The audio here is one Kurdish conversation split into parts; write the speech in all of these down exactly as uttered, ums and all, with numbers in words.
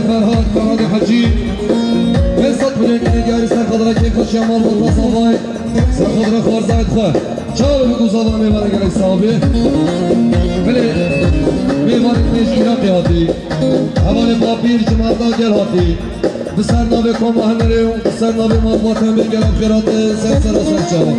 Ferhat Ferhatê Hecî. Vê sed milyon gelî diyarî ser xatira kêfxweşiya malbata zavayê, ser xatira xwarzayê xwe. Çawa bi ku zava mêvanê gelek sax be. Belê mêvanê me ji Iraqê hatî. Hevalê Bapîr ji Merda gel hatî. Bi ser navê Koma Hunerê û bi ser navê malbata me gelek xêr hate ser sera ser çava.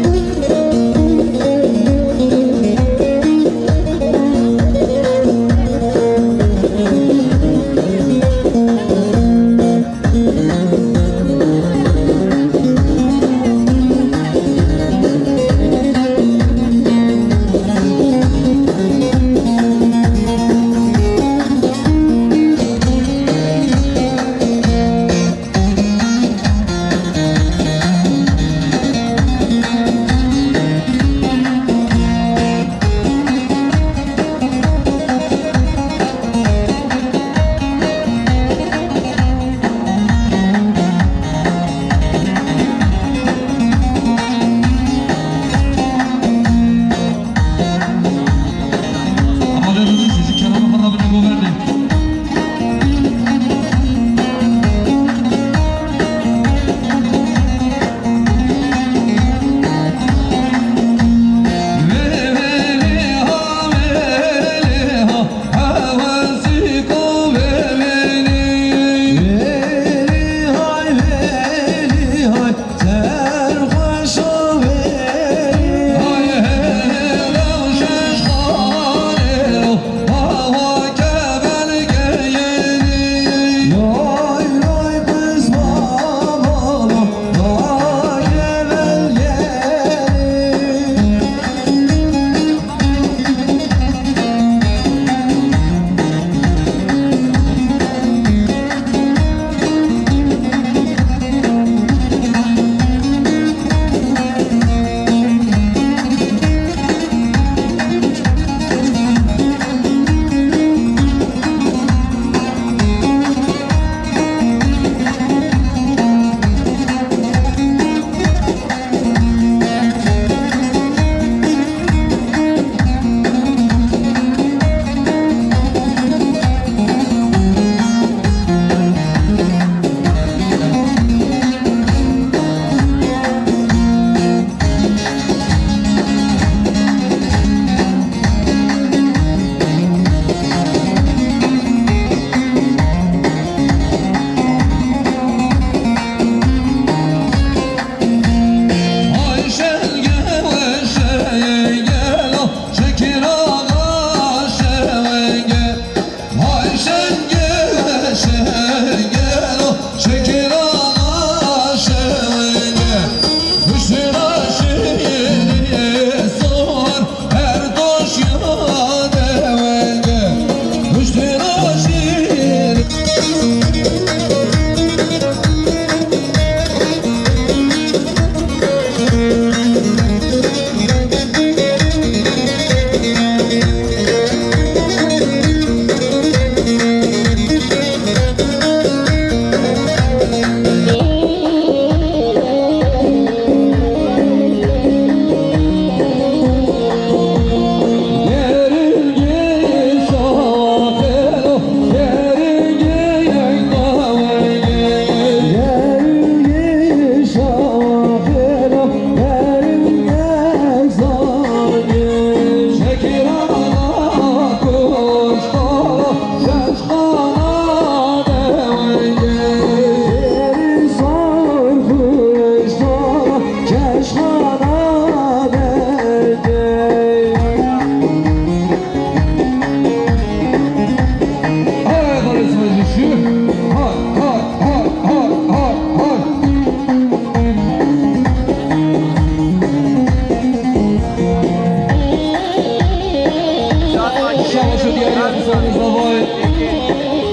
Şabaş û diyarî Efsanê Zavayê.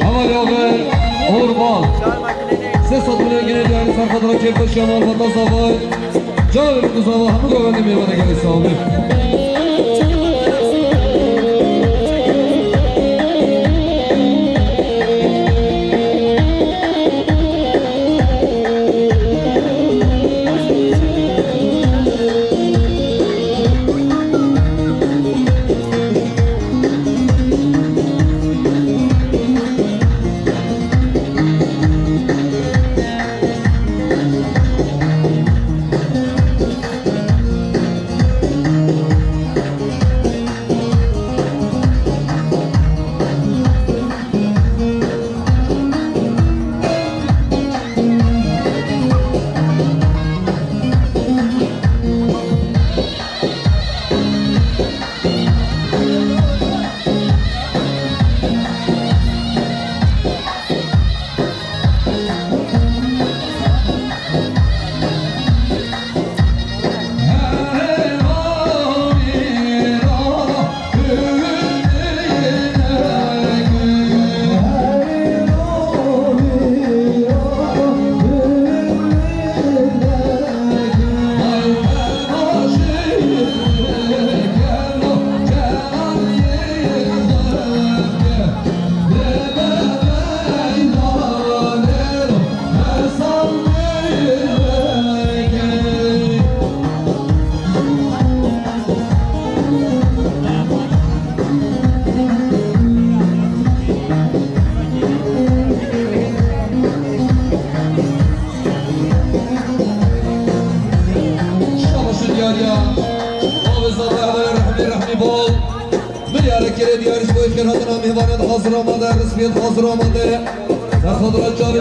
Hevalê Aver Oğur Bal. Sê sed milyon gelî diyarî ser xatira kêfxweşiya malbata Zavayê. Canê ku zava hemû govendê mêvanê gelê sax be. Diyar ji bo xêr hatina mêvanan hazir amade, rismiyet hazir amade. Te xwe dira çavê.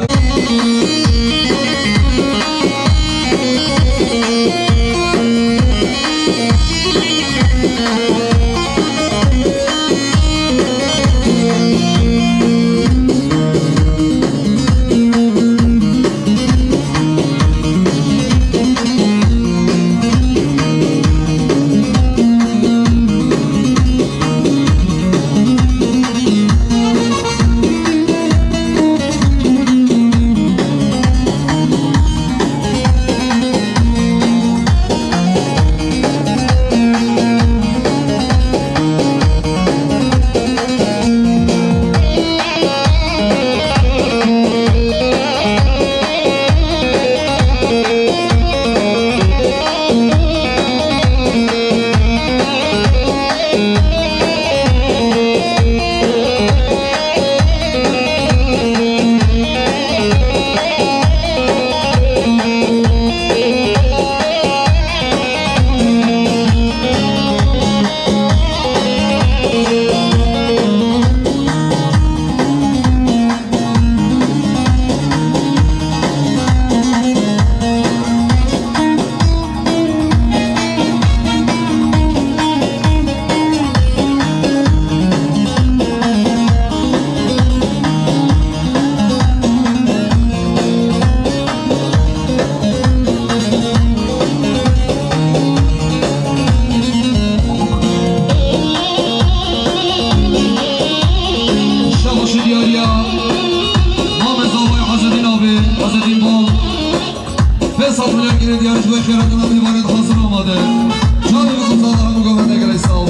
Şabaşê diyariya Mamê Zavay Ezedîn abi, Ezedîn Bal. Fêsal Tulyakirê diyar ji bo xêratina mêvanan hazir amade. Çavê bi kutsala hemû gavendê gelê sağ ol.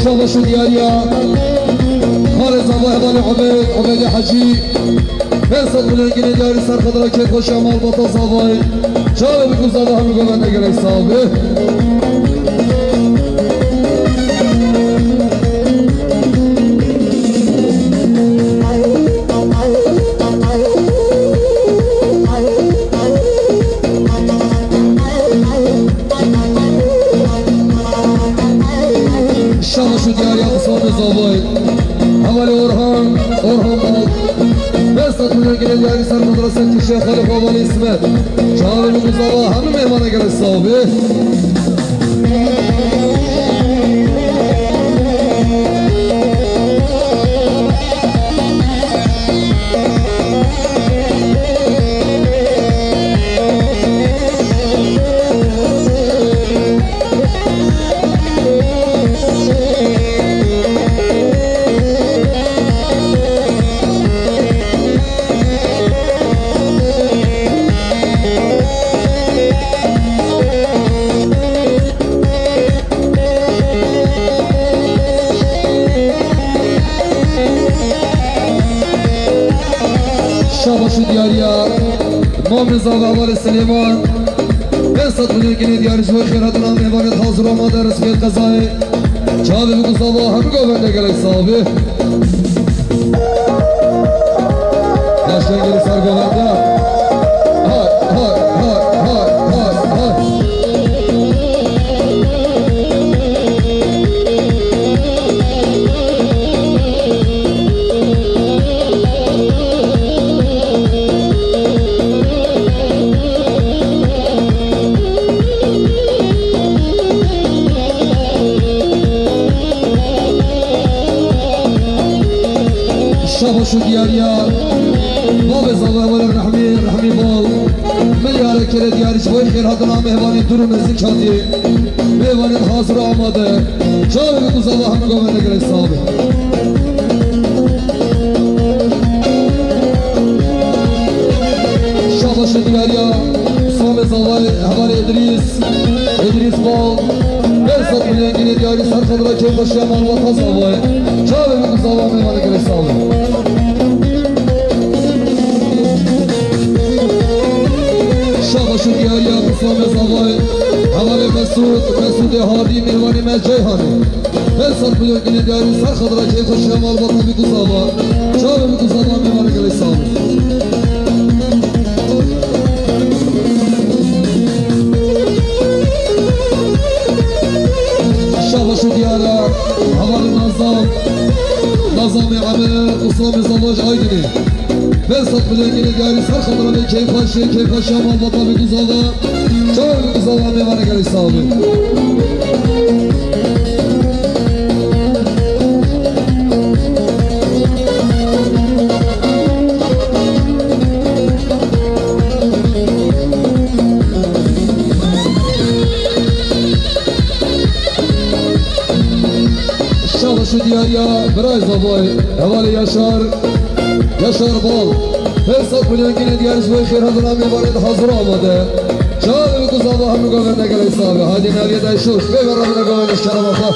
Şabaş û diyariya Xalê Zavay, hevalê Umed, Umedê Hecî. Pênc sed milyon gilê diyarî ser xwe dira kêfxweşiya malbata Zavay. Çavê bikû Zava hemû govende gelek sax be. Şabaş û diyariya Xusavê Zavay. Hevalê Orhan, Orhan Bal. Pênc sed milyon gilê diyarî ser xwe dira ser kişê xalê xwe hevalê İsmet. Çavê bikû Zava hemû mêvana gelek sax be. Şabaş û diyariya Mamê Zava hevalê Silêman. Pênc sed milyon gilê diyarî ji bo xêrhatina mêvanê hazir amade Resmiyet Qezayê. Çavê bikû Zava hemû govende gelek sax be. Başlangiri ser govende. Hay, hay, hay, hay, hay, hay. Şabaş û diyariya Bavê Zava hevalê Rehmî, Rehmî Bal. Milyare kere diyarî ji bo xêrhatina mêvanê dûr û nêzîk hatî. Mêvanên hazir û amade. Çavê bikû Zava hemû govende gelek sax be. Şabaş û diyariya Samê Zavayê hevalê Îdrîs, Îdrîs Bal. Pênc sed milyon gilê diyarî ser xwe dira kêfxweşiya malbata Zavayê. Çavê bikû Zava mêvanê gelek sax be. Şabaş û diyariya Samê Zavayê. Hevalê Mesûd, Mesûdê Hadî, mêvanê me Ceyhanê. Pênc sed milyon gine diyarî ser xatira keyfxweşiya malbata Bîkûzava. Çavê Bîkûzava mêvanê gelek sağ olun. Şabaş û diyara, hevalê Nazan, Nazanê Emir, Uslamê Zavaş Aydinê. Pênc sed milyon gine diyarî ser xatira me keyfxweşê, keyfxweşiya malbata Bîkûzava. Çavê Bîkûzava mêvanê gelek sağ olun. Şabaş û diyariya birayê Zavayê, hevalê Yaşar, Yaşar Bal. Pênc sed milyon gine diyarî ji bo xêrhevdana mêvanê di hazir amade. Çavê Bîkûzava hemû gavên de gelek sağ be. Haydi naviyê de şoş. Bê ve rabine gavên şerema xwe.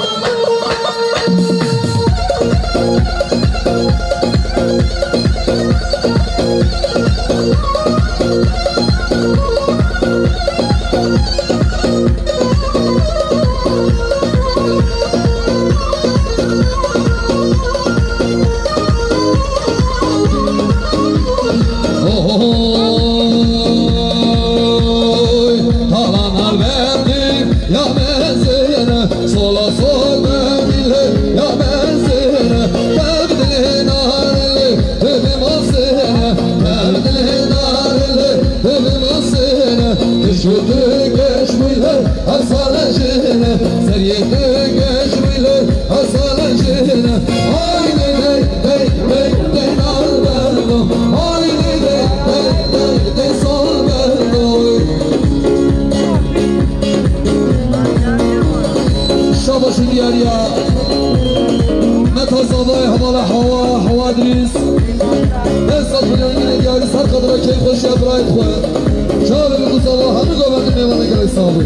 Oy, talan al verdim ya benzine, sola sol bendile ya benzine, bendile narili, dedim asine, bendile narili, dedim asine, düşürdü geçmiyle, hasanecine, seriyeti geçmiyle, hasanecine, haydi dey, dey, dey, dey, nal berdo, haydi dey, dey, dey, dey, sol berdo. Şabaş û diyariya. Meta Zavayê hevala Hawa, Hawa Diriz. Pênc sed milyon gine diyarî ser xatira keyfxweşiya birayê xwe. Çavê Bîkûzava hemû gavên de mêvanê gelek sağ be.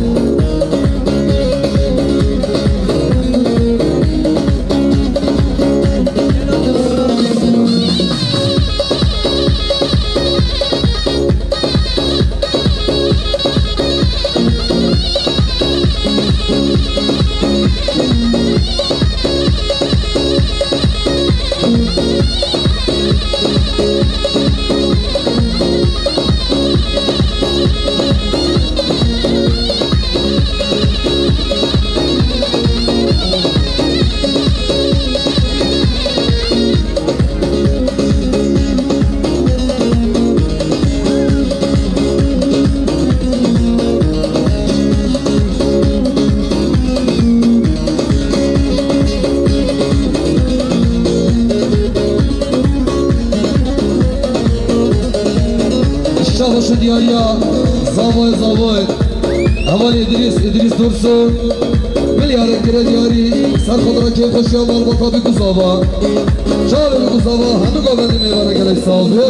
Şabaş û diyariya, Zavayê Zavayê. Hevalê Îdrîs, Îdrîs Dursun. Milyarek gire diyarî, ser xwe dira keyfxweşiya malbata Bîkûzava. Çavê Bîkûzava, hemû gavên de mêvanê gelek sağ be.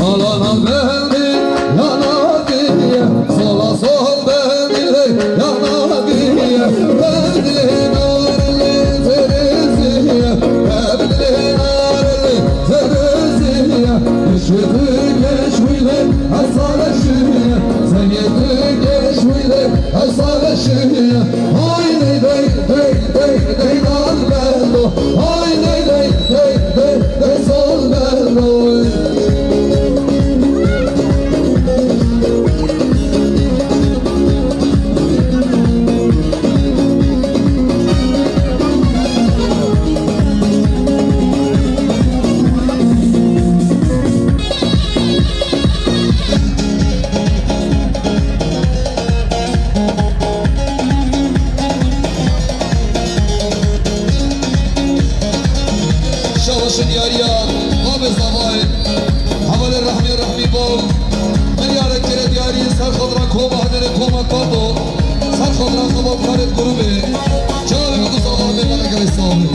Alana bendi yana diye, sola sol bendi yana diye, bendi narli zerezi, bendi narli zerezi, düşürdü geçmiyle, hasaleşi, zengindi geçmiyle, hasaleşi, haydi dey, dey, dey, dey, dal bendo, haydi dey, dey, dey, dey, sol bendo. Şabaş û diyariya, babê zavayê, hevalê Rehmî, Rehmî Bal, milyarek kere diyarî, ser xwe dira koma hundirê koma Kado, ser xwe dira xebatkarê grûbê, çavê Bîkûzava mêvanê gelek sağ be.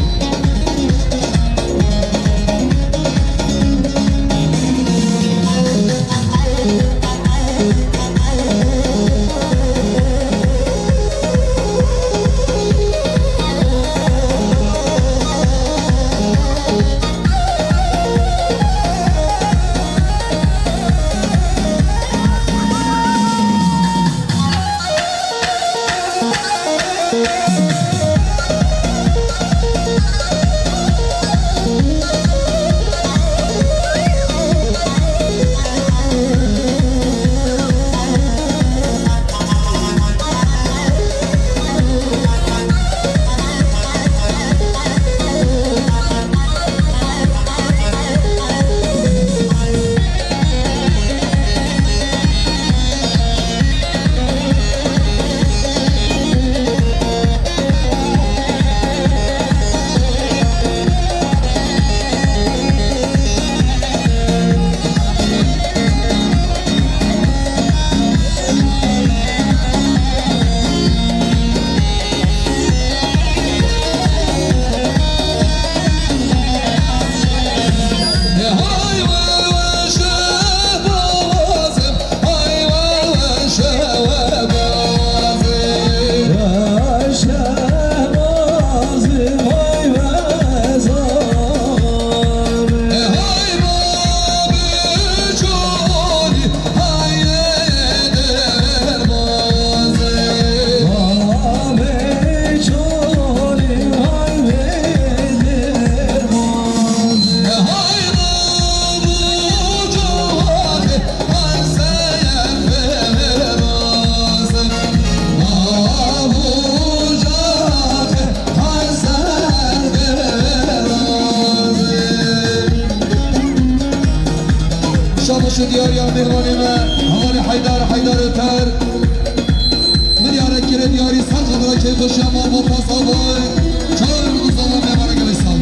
Diyariya mêvanê me, hevalê Heydar, Heydar Öter. Milyarek kere diyarî ser xatira keyfxweşiya malbata Zavay. Çawa bi ku Zava mêvana gelê sağ.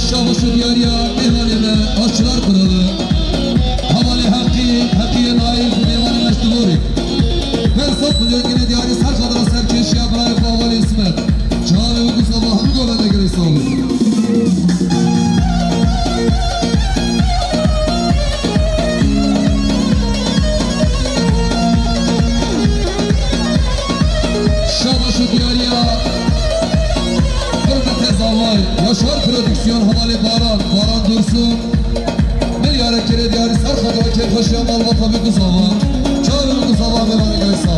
Şabaş û diyariya mêvanê me, aşçılar kralı. Hevalê Heqî, Heqiyê Naîf û mêvanê me ji Divorê. Pênc sed milyon gine diyarî ser xatira serkêşiya birayê xwe hevalê Îsmet. Çavê wekî Zava hemû govende gelê sağ bî. Şabaş û diyariya gurbetê Zavay, Yaşar Prodüksiyon, hevalê Baran, Baran Dursun. Milyarek kere diyarî ser xatira keyfxweşiya malbata wekî Zava. Çavê wekî Zava mêvanê gelê sağ.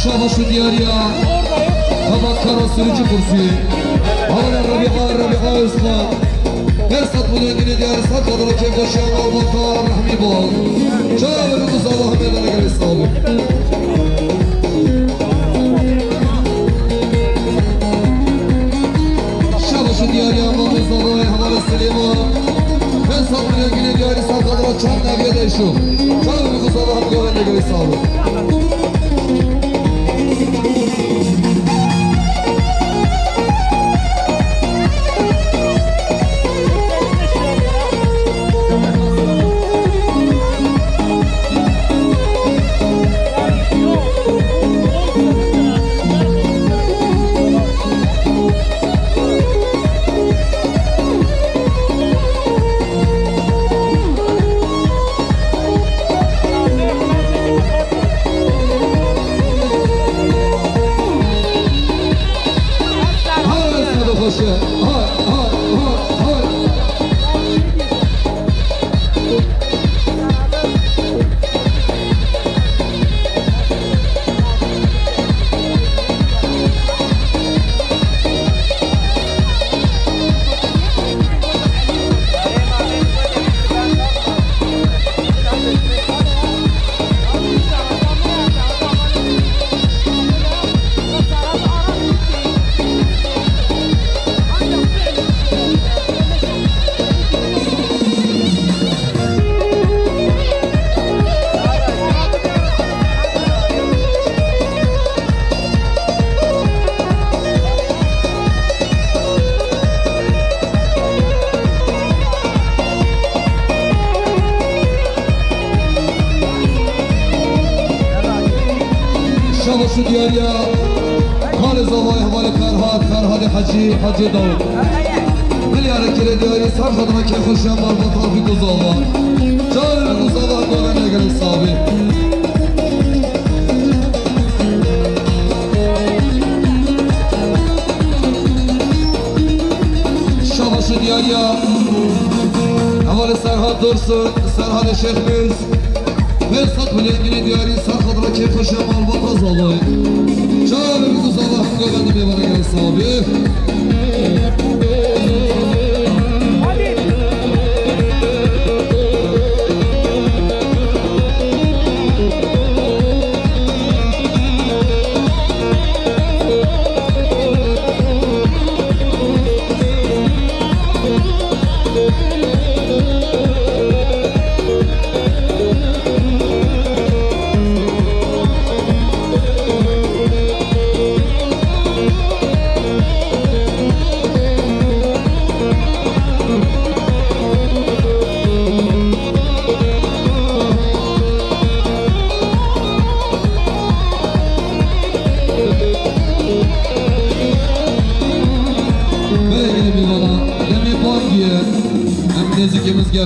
Şabaş û diyariya xebatkara sürücü kursiyê. Hevalê Rebiya, Rebiya Özkan. Pênc sed milyon gine diyarî ser xatira keyfxweşiya malbata Rehmî Bal. Çavê wekî Zava hemê bana gelê sağ bî. Şabaş û diyariya mamê Zavayê hevalê Silêman. Pênc sed milyon gine diyarî ser xatira çar neviye de şo. Çavê wekî Zava hemû govende gelê sağ bî. Şabaş û diyariya kalê Zavayê hevalê Ferhat, Ferhadê Hecî, Hecê Dawid. Milyarek kere diyarî ser xatira keyfxweşiya malbata Rafîk û Zava. Çavê wekî Zava hemû govende gelê sağ bî. Şabaş û diyariya hevalê Serhat Dursun, Serhatê Şêxmûs. Pênc sed milyon gine diyarî ser xatira keyfxweşiya malbata Zavayê. Çavê wekî Zava hemû govende mêvana gelê sağ bî.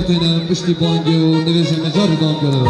Têne piştî bangê û nivêjê me carî dam kene.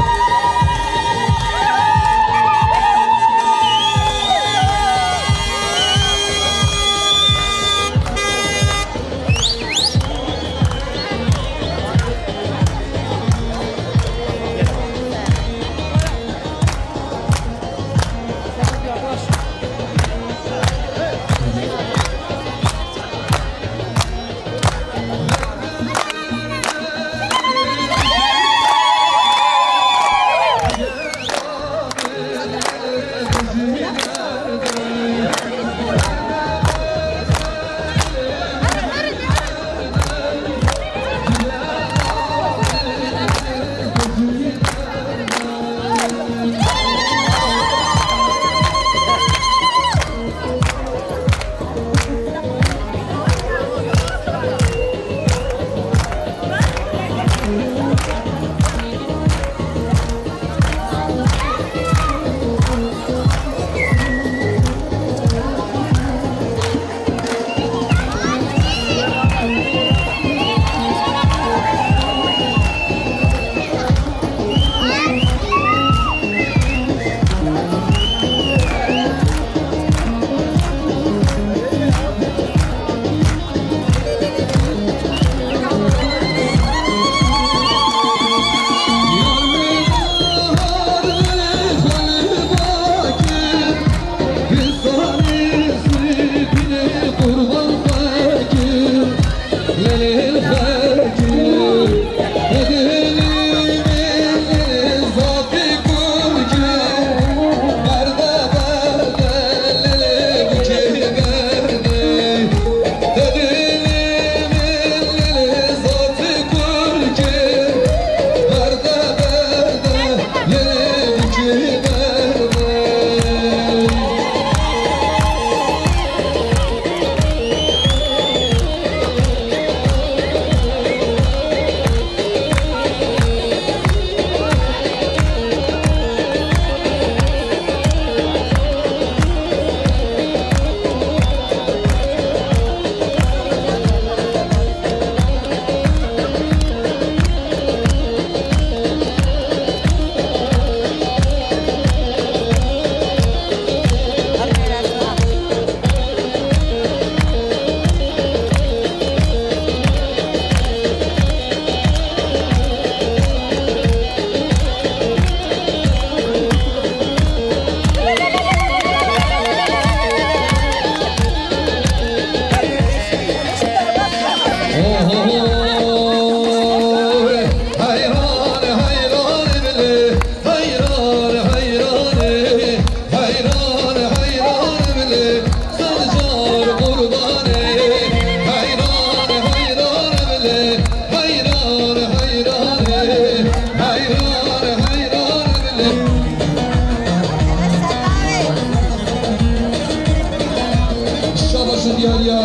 Şabaşın diyar ya.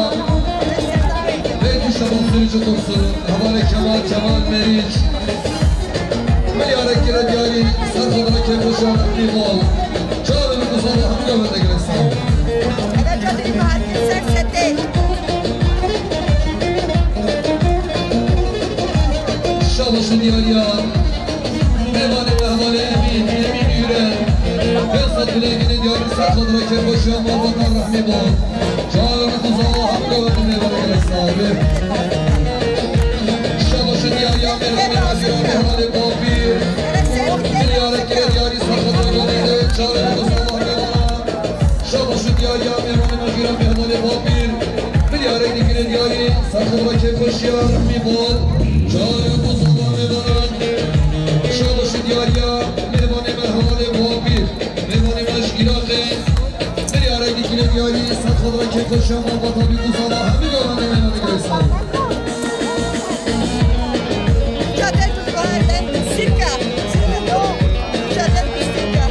Belki şabaşın için dursun. Havale Kemal, Kemal Meriç. Milyarek kire diyari, ser kadına kefo şahı bir bol. Çağırın bu sabah bir ömür de gerek sağ ol. Hele cadıyı mahalli ser sete. Şabaşın diyar ya. Mêvanê mehvanê Emîn, Emîn Yüren. Behzat Bilengînê diyarî ser xwe dira kêfxweşiya malbatan rehmî bol. Çavê min ku zava hemû gavên mêvanê gelek sax be. Şabaşê diyariya mêvanê mehvanê Bapîr. Milyarek kire diyarî ser xwe dira gavên de çavê min ku zava mêvana. Şabaş û diyariya mêvanê me jî re Mehdanê Bapîr. Milyarek digire diyarî, ser xwe re kêfxweşiya rehmî bol. Çavê ku zava mêvanan. Şabaş û diyariya mêvanê me hevalê Bapîr. Mêvanê me ji Iraqê. Milyarek digire diyarî, ser xwe re kêfxweşiya malbata bî ku zava hemî gavanê mêvanê girê sağ. Cadê tu guherde sirka, sirka to, cadê tu sirka.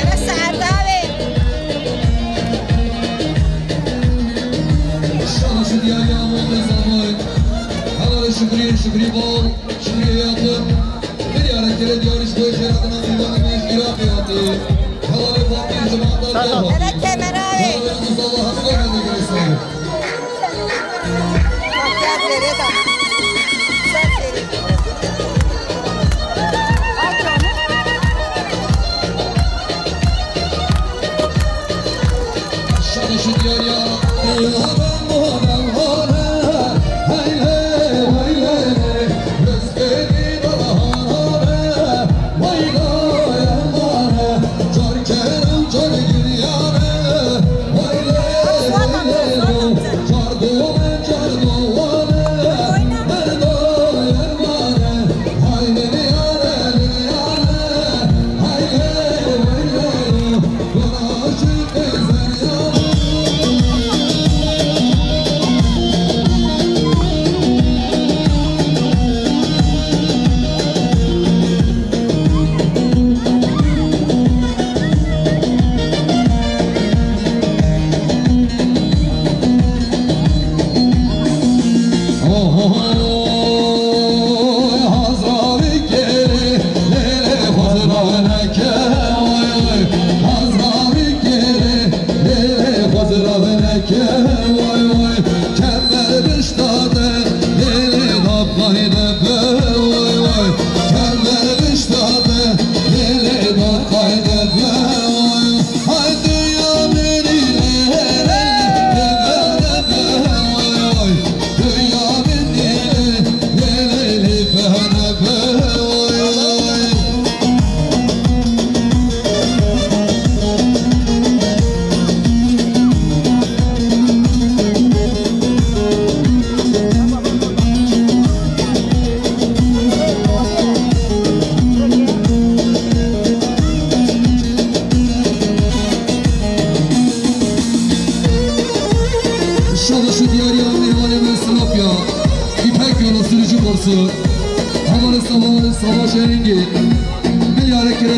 Eve saeta ve. Şaş diyar ya, mol zamoy.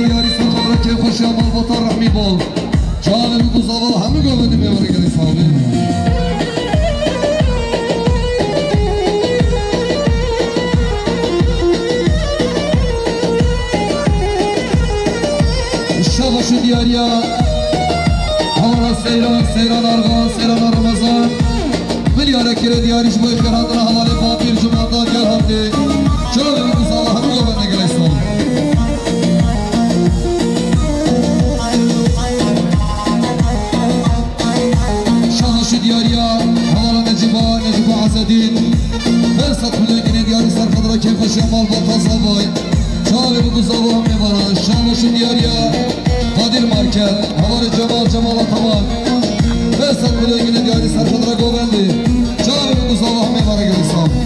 Diyarî ser xatir kêfxweşiya malbata Rehmî Bal. Çavê min ku zava hemû govendê mêvanê gelê saxbî. Şabaş û diyariya hewara Seyran, Seyran Argan, Seyran Ramazan. Milyara kire diyarî ji bo xêrhatina hevalê Bapîr Cumandar gel hatî. Çavê min ku zava hemû govendê gelê saxbî. Şabaş û diyariya hevala Necîba, Necîba Ezedîn. Bersat Xulê Ginê diyarî ser xatir kêfxweşiya malbata zavay. Çavê min ku zava mêvana. Şabaş û diyariya Kadir Market, hevalê Cemal, Cemal Ataman. Bersat Xulê Ginê diyarî ser xatir govendê. Çavê min ku zava mêvana gelê saxbî.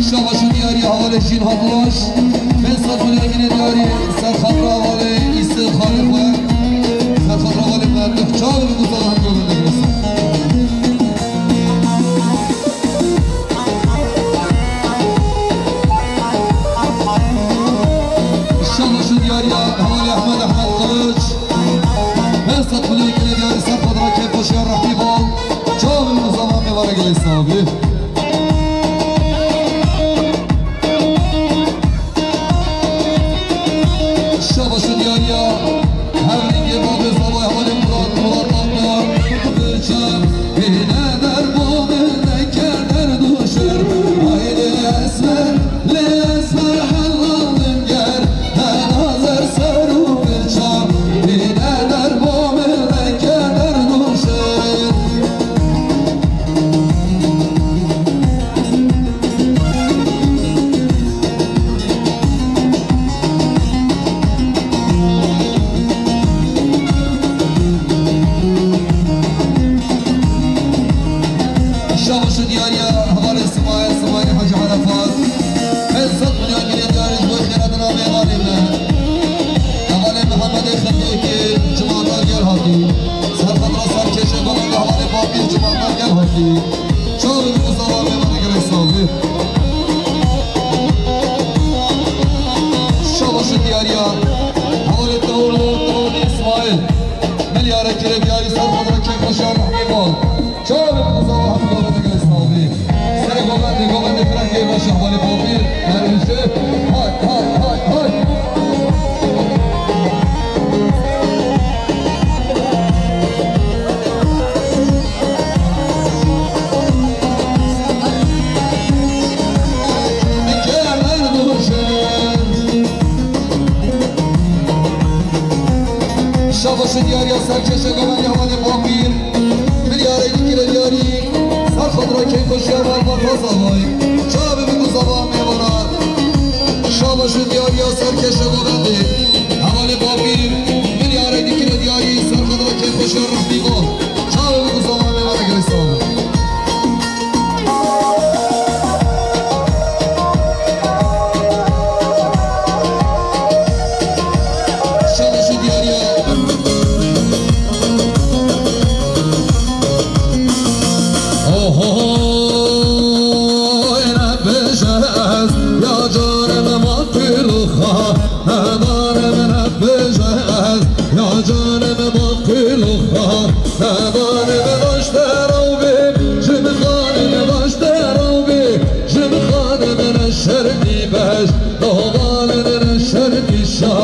Şabaş û diyarî hevalê Jîn Hatlaş. Bersat Xulê Ginê diyarî ser xatir hevalê Îsê xalê xwe. Ser xatir hevalê Merdix. Çavê min ku zava hemû govendê gelê saxbî. Şabaş û diyariya hevalê Ehmed, Ehmed Kılıç. Bersat Xulê Ginê diyarî ser xatir kêfxweşiya Rehmî Bal. Çavê min ku zava mêvana gelê saxbî. Şabaş û diyariya hevlîngê babê zavay hevalê Murat, Murat Akman. Birçam bîne derbo min neke derduşir. Haydi esmer, lê esmer helalin ger. Henazer ser û birçam bîne derbo min neke derduşir. Şabaş û diyariya hevalê Simayê, Simayê Hacı Arafat. Bersat Xulê Ginê diyarî ji bo xêrhatina mêvanê me. Hevalê Mihemedê Xetokê, Cumandar gel hatî. Ser xatira serkêşê govendê hevalê Bapîr Cumandar gel hatî. Çavê min ku zava mêvanê gelê saxbî. Şabaş û diyariya hevalê Tewrlu, Tewrlu Îsmaîl. Milyara kire diyarî ser xatir kêfxweşiya Rehmî Bal. Çavê min ku zava hemû govendê gelê saxbî. Serê govendê, govendê firengê baş hevalê Bapîr. Mervîşê. Hay, hay, hay, hay. Şabaş û diyariya serkêşê govendê hevalê Bapîr. Milyarê dikire diyarî. Ser xatir kêfxweşiya malbata zavay. Çavê min ku zava mêvana. Şabaş û diyariya serkêşê govendê hevalê Bapîr. Milyarê dikire diyarî. Ser xatir kêfxweşiya Rehmî Bal. Çavê min ku zava mêvana gelê saxbî. Şabaş û diyariya. Oho, ne bêje ez, ya canım maqiluxa, ne danim ne bêje ez, ya canım maqiluxa, ne danim daşte rawbê, jim xanim daşte rawbê, jim xanim ne şermî beş, no xanim ne şermî şa,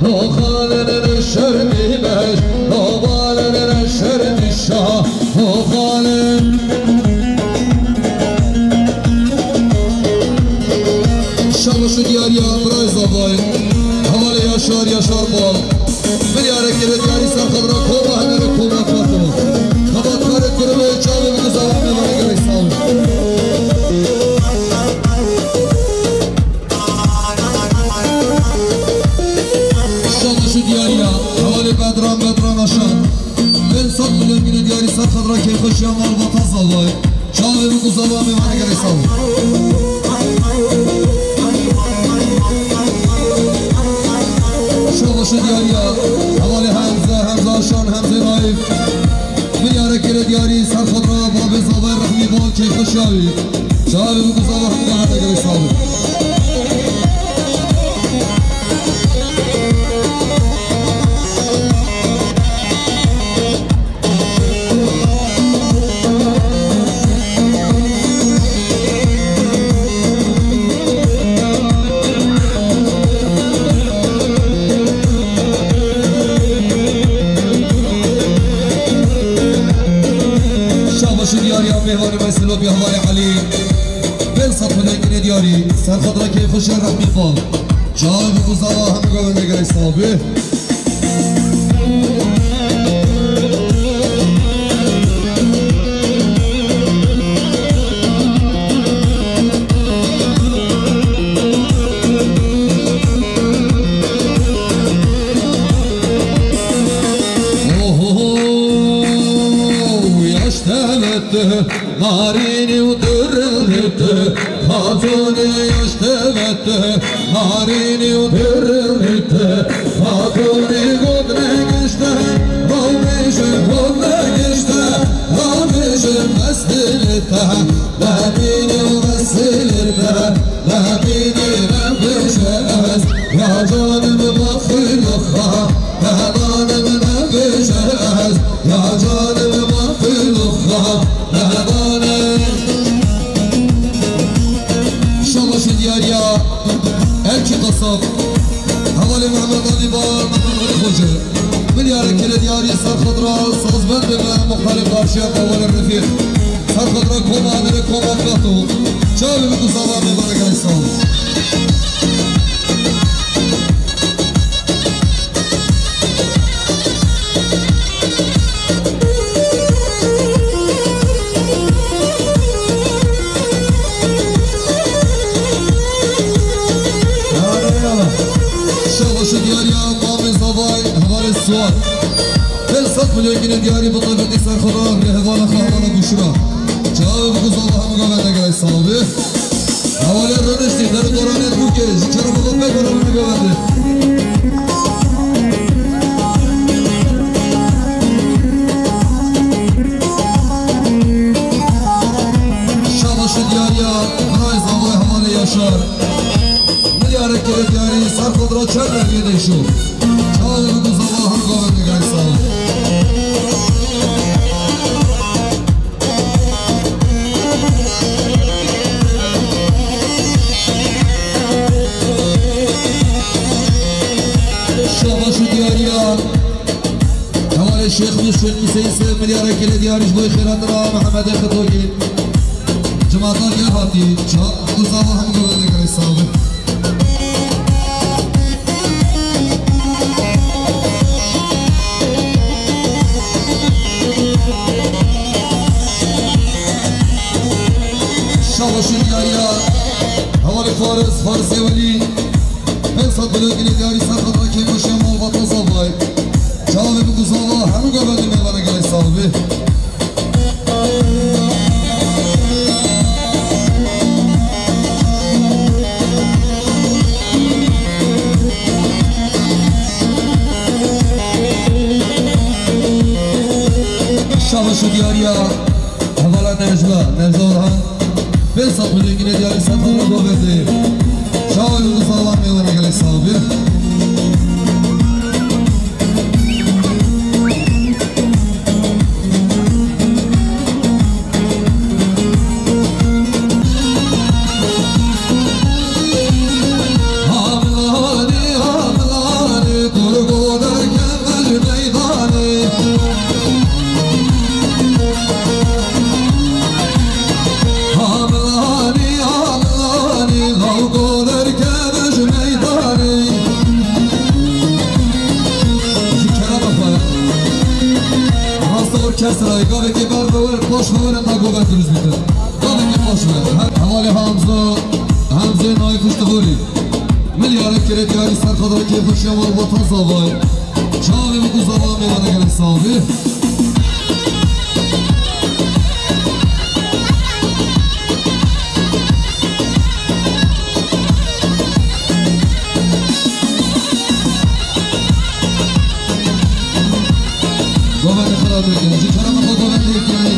no xanim ne şermî beş, no xanim ne şermî şa, no xanim. Şabaş û diyariya birayê zavayê. Hevalê Yaşar, Yaşar Bal. Milyarek kere diyarî ser xwe re koma Henerê koma Kato. Xebatkarê kurê çavê biguzava mêvanê gerek sağ ol. Şabaş û diyariya. Hevalê Bedran, Bedran Aşan. Pênc sed milyon gine diyarî ser xwe re keyfxweşiya malbata zavayê. Çavê biguzava mêvanê gerek sağ ol. Şabaş û diyariya. Hevalê Hemze, Hemze Aşan, Hemze Naif. Milyarek kere diyarî ser xwe re babê zavayê rehmî bal keyfxweşiya wî. Çavê biguzava hemû hate gerek sağ ol. Şabaş û diyariya mêvanê me Silopiya Hevalê Elî. Pênc sed milyon gine diyarî ser xwe re keyfxweşiya rehmî bal. Çavê biguzava hemû govendê gerek sağ ol. Oho, yaş tevete. Narînî û dirilî te, xatunê yaş tevete. Narînî û dirilî te, xatunê got negişte. Ravêje got negişte, ravêje mestilî te. Lemînî û mestilî te, lemînî nebêje ez. Ya canım bak xuyluxa, ya canım nebêje ez. Ya canım bak xuyluxa. Şabaş û diyariya Erkî Qasap. Hevalê Mehmet Alî Bal, Mehmet Alî Xoce. Milyarek kere diyarî ser xwe re sazbendê me Muxtarê Qarşiya, hevalê Refîq. Ser xwe re koma Henerê koma Kato. Çavê biguzava mêvanê gerek sağ ol. Şabaş û diyariya mamê zavay hevalê Suat. Pênc sed milyon gine diyarî bi taybetî ser xwe re rê hevala xwe hevala Buşra. Çavê biguzava hemû govendê gerek sağ ol. Hevalê rûniştî, derû doranê bûke, ji kerem û pek û rûnê govendê. Şabaş û diyariya, birayê zavayê hevalê Yaşar. Milyarek kere diyarî, ser xwe re çend mergê de şo. Çavê biguzava hemû govendê gerek sağ ol. Şabaş û diyariya. Hevalê Şêx Nûr Şêx Hüseyin sê milyara kile diyarî ji bo xêratina Mehemedê Xitokê. Cimata gel hatî. Ça-, biguzava hemû govendê gerek sağ be. Şabaş û diyariya hevalê Faris, Farisê Welî. Pênc sed milyon gine diyarî ser xwe re keyfxweşiya malbata zavay. Çavê biguzava hemû govendê mêvana gelek sağ be. Şabaş û diyariya hevala Necla, Necla Orhan. Pênc sed milyon gine diyarî ser xwe re govendê. Çavê biguzava mêvana gelek sağ be. Kesrayê gavekê ber be wir, paş be wir, ta govend dirust bîtin. Gavekê paş be. He-, hevalê Hamza, Hamzê Nayî Xiştixorî. Milyarek kire diyarî ser xwe dira kêfxweşiya malbata zavayê. Çavê min ku zava mêvane gelek sax bî. Govendê xwe ragirin. Ji kerema xwe govendê yekî yanî.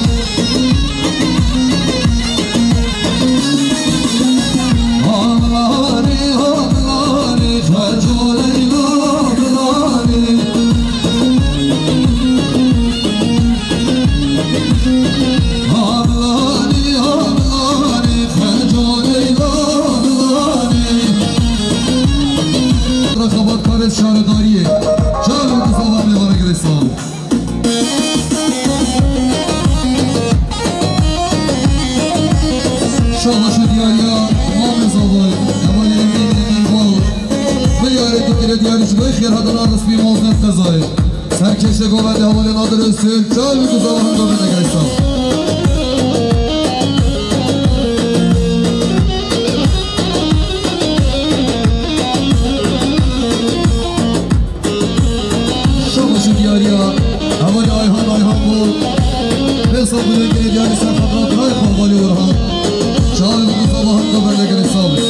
Hamlanê, hamlanê, xeco Leyla bilanê. Hamlanê, hamlanê, xeco Leyla bilanê. Xebatkarê şaredariyê. Çavê ku zava mêvane gelek sax. Şabaş û diyariya Mamê Zavay, hevalê Emîn, Emîn Bal. Milyarê dikire diyarî ji bo xêrhatinan resmî Moznet Qezayê. Serkêşê govendê hevalê Nadir Öztürk, çavê ku zava hemdo bine gelek sax. Şabaş û diyariya hevalê Ayhan Ayhan bû. Pêsa bûyê girê diyarî ser xwe da birayê xwe hevalê Orhan. Çavê min ku zava hemdo bende gelek sax bî.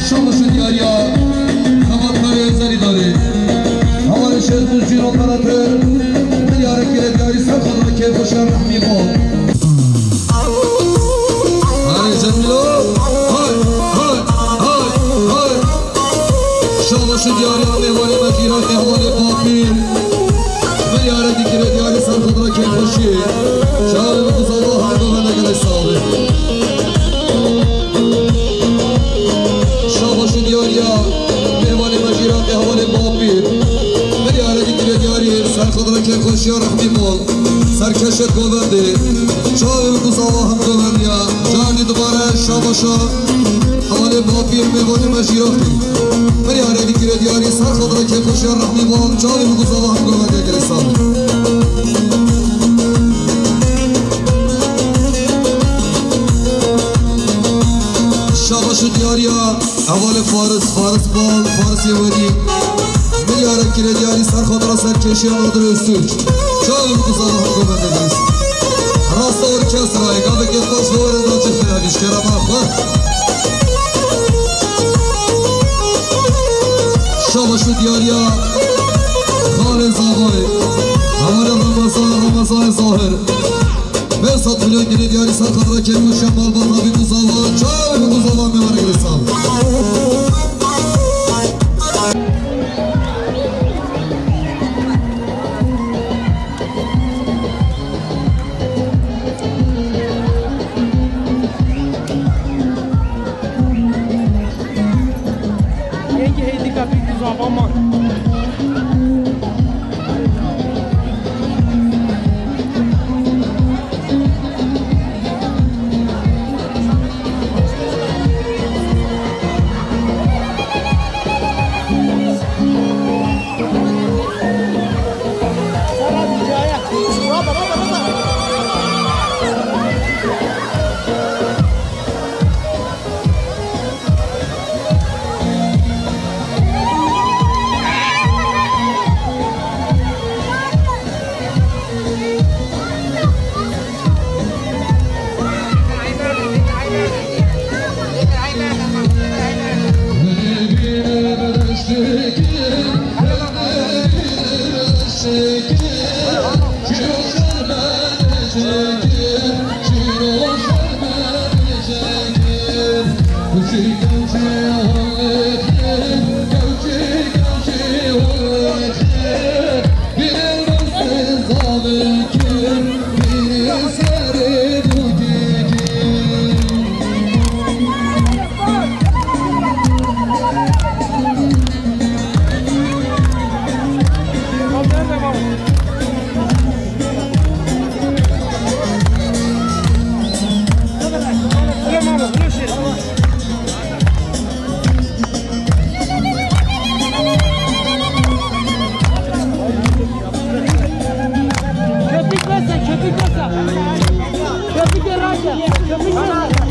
Şabaş û diyariya xebatkarê Zerîdarê. Hevalê Şêx Nûrcîn operatör, milyarek kire diyarî ser xwe dira kêfxweşiya Rehmî Bal. Hey Cemîlo, hey, hey, hey, hey. Şabaş û diyariya mêvanê me Cîranê hevalê Bapîr. Milyarek kire diyarî ser xwe dira kêfxweşiyê. Çavê min ku zava hemdo bende gelek sax bî. Şabaş û diyariya mêvanê me Cîranê hevalê Bapîr. Milyarek kire diyarî ser xwe dira kêfxweşiya Rehmî Bal. Serkêşê govendê. Çavê min ku zava hemdo bendiya. Carî dubare şabaşa hevalê Bapîr mêvanê me Cîranê. Milyarek kire diyarî ser xwe dira kêfxweşiya Rehmî Bal. Çavê min ku zava hemdo bendiya gelek sax bî. Şabaş û diyariya hevalê Faris, Faris Bal, Faris Yewedî. Milyarek kire diyarî ser xwe dira serkêşiya Nadir Öztürk. Çavê min ku zava hemdo bende gelek sax bî. Rasta orkestrayê, gavekê paş ve were da çi xêra bî ji kerema xwe. Şabaş û diyariya xalê Zavayê. Hevalê Ramazan, Ramazan Zahir. Pênc sed milyon girê diyarî ser xwe dira kêfxweşiya malbata bî ku zava, çavê min ku zava mêvanê gelek sax bî. Yekî hêdîka bî ku zava man. Köpük versen, köpük versen. Köpük ver, rahat ver. Köpük ver.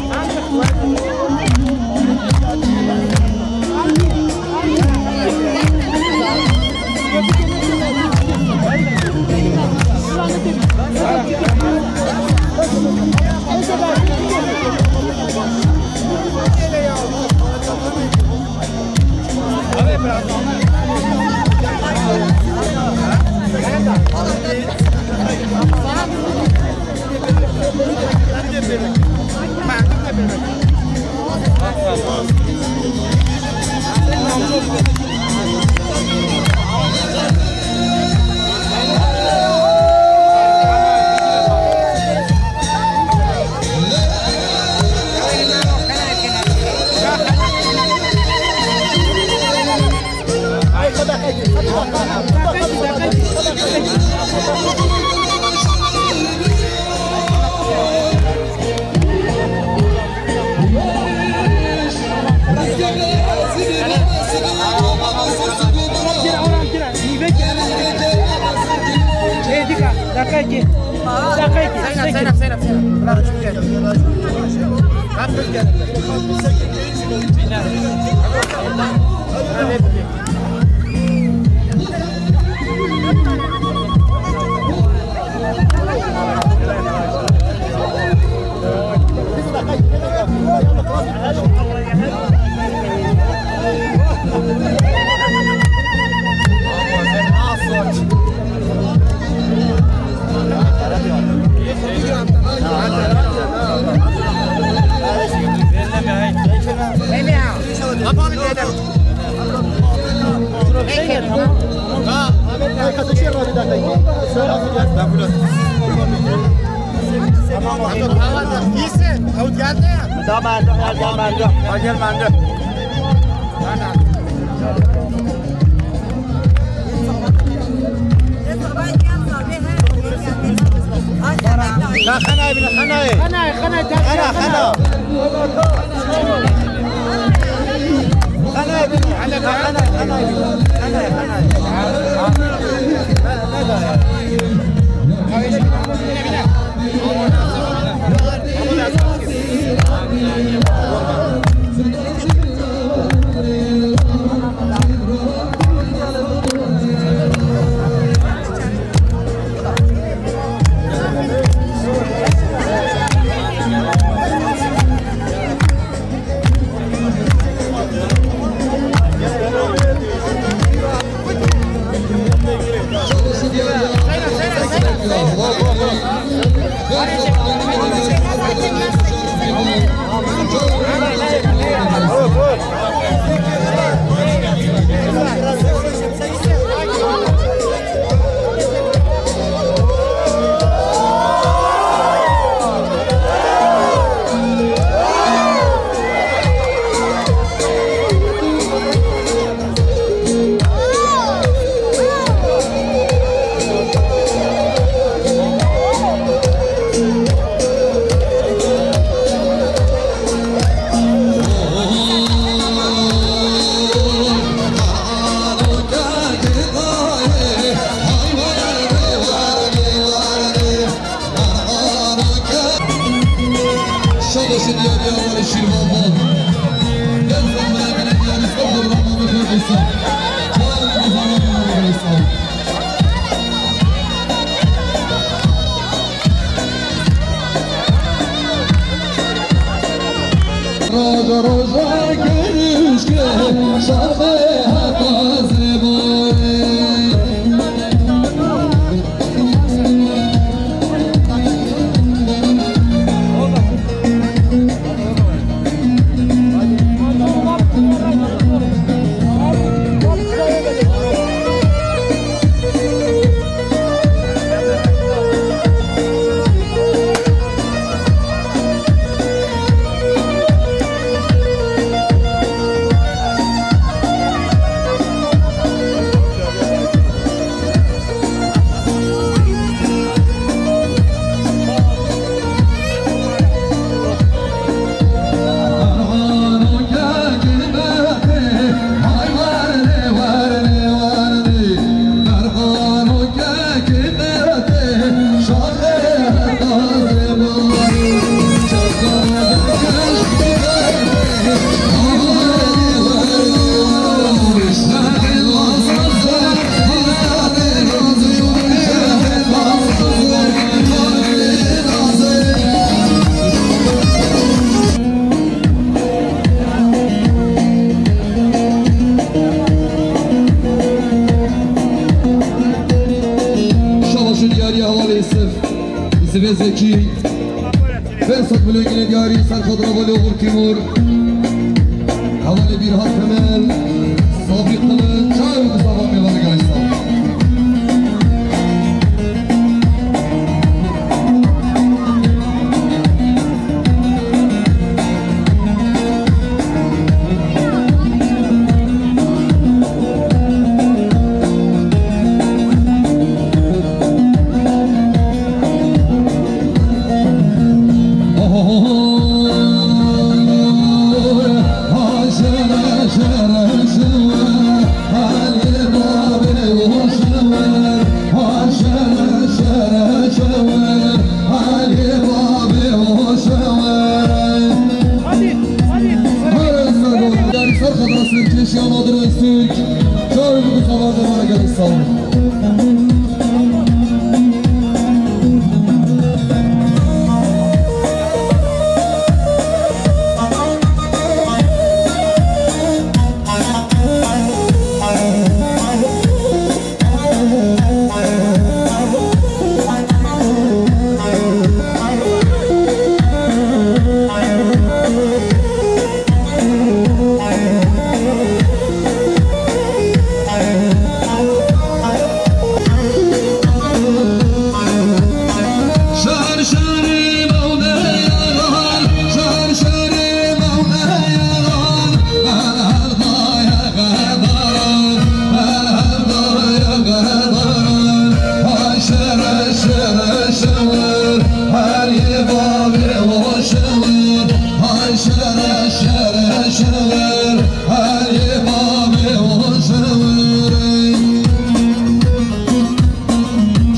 Dakika iki. Dakika iki. Zeynep, Zeynep, Zeynep, Zeynep. Bırak, gel. Bırak, gel. Tamam, tamam. İyisin. Havut geldi. Tamam, geldi, geldi. Gel, geldi. لا، خنا ابن خنا. خنا، خنا، خنا، خنا. خنا ابن، خنا، خنا، خنا. Roja roja kerişke şabe hata zebore. Zekî. Pênc sed milyon ginê diyarî ser xwe dira balê Oxur Tîmûr. Hevalê Bîrhan Temel. Sabî Qiliç. Çav û zava mêvanê gelek sağ ol. Sağ olun.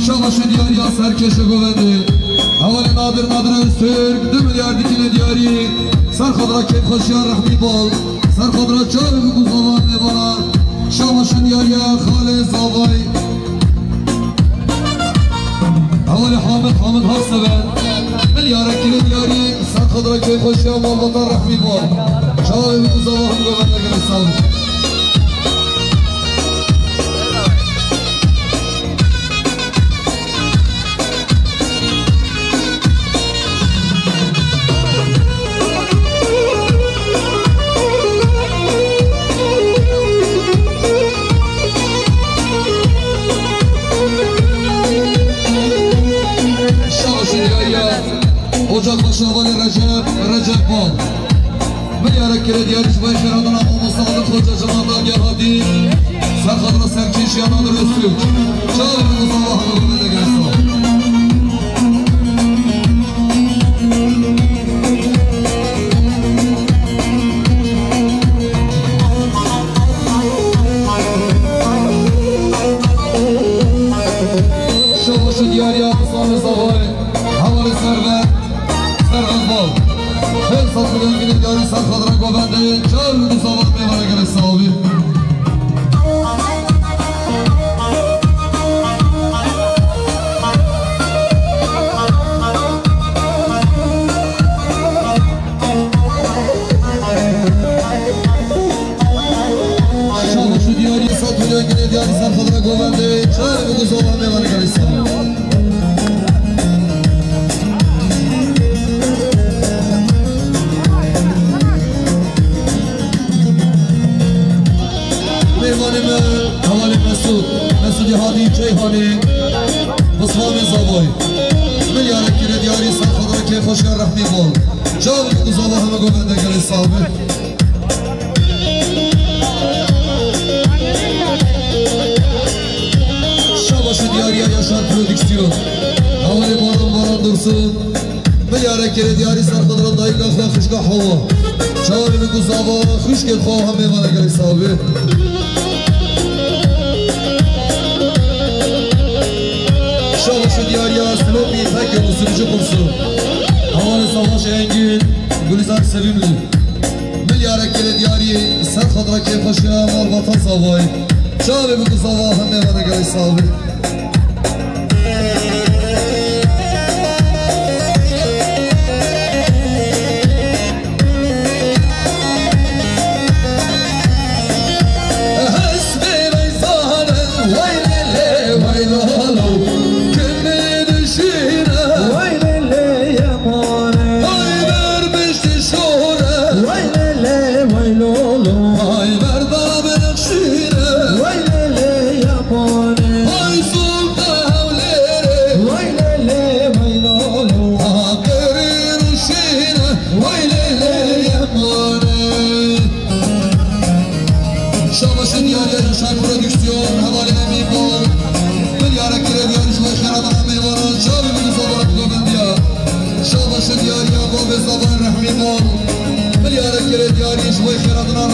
Şabaşê diyariya serkêşê govendê. Hevalê Nadir, Nadir Öztürk, du milyar dikinê diyarî. Ser xwe dira kêfxweşiya rehmî bol. Ser xwe dira çav û guzavan êvara. Şabaşê diyariya xalê zavay. Hevalê Hamid, Hamid Hakseve. Milyarek ginê diyarî. Ser xwe dira kêfxweşiya malbata rehmî bol. Çav û guzavan hemû govendê gelek sağ ol. Şaşî yaya, Ocakbaşı hevalê Recep, Recep Bal. Milyarek kire diyarî ji vay xêr adına mamosta Alim Xoca ji Mandal gel hatî. Ser xatira serkêşiya Nadir Öztürk. Çav û zava hemû bimine gel sağ. Şabaşê diyariya Misanê Zavayê. Hevalê Server. Server Bal. Her sat milyon ginê diyarî ser xatira govendê. Çav û zava mêvanê gelek sağ ol. Şabaşê diyarî, sat milyon ginê diyarî ser xatira govendê. Çav û zava mêvanê gelek sağ ol. Mêvanê me, hevalê Mesûd, Mesûdê Hadî Ceyhanê, Bismamê Zavayê. Milyarek kire diyarî ser xatira kêfxweşiya rehmî bol. Çav û zava hemû govendê gelek sağ be. Şabaşê diyariya Yaşar Prodüksiyon. Hevalê Baran, Baran Dursun. Milyarek kire diyarî ser xatira dayika xwe xişka Hawa. Çavê min ku zava xişkê xwe hemê vana gelek sağ be. Şabaşê diyariya Silopî Fekê û Sürücü Kursu. Hevalê Savaş Engin, Gülizar Sevimli. Milyarek kire diyarî ser xatira kêfxweşiya malbata Zavayê. Çavê min ku zava hemê vana gelek sağ be. Şabaşê diyariya Yaşar Prodüksiyon, hevalê Emîn Bol. Milyara kirê diyarî ji bo xêratina mêvanan, çavê min û zavan govindiya. Şabaşê diyariya Bobê Zavan Rehmî Bol. Milyara kirê diyarî ji bo xêratina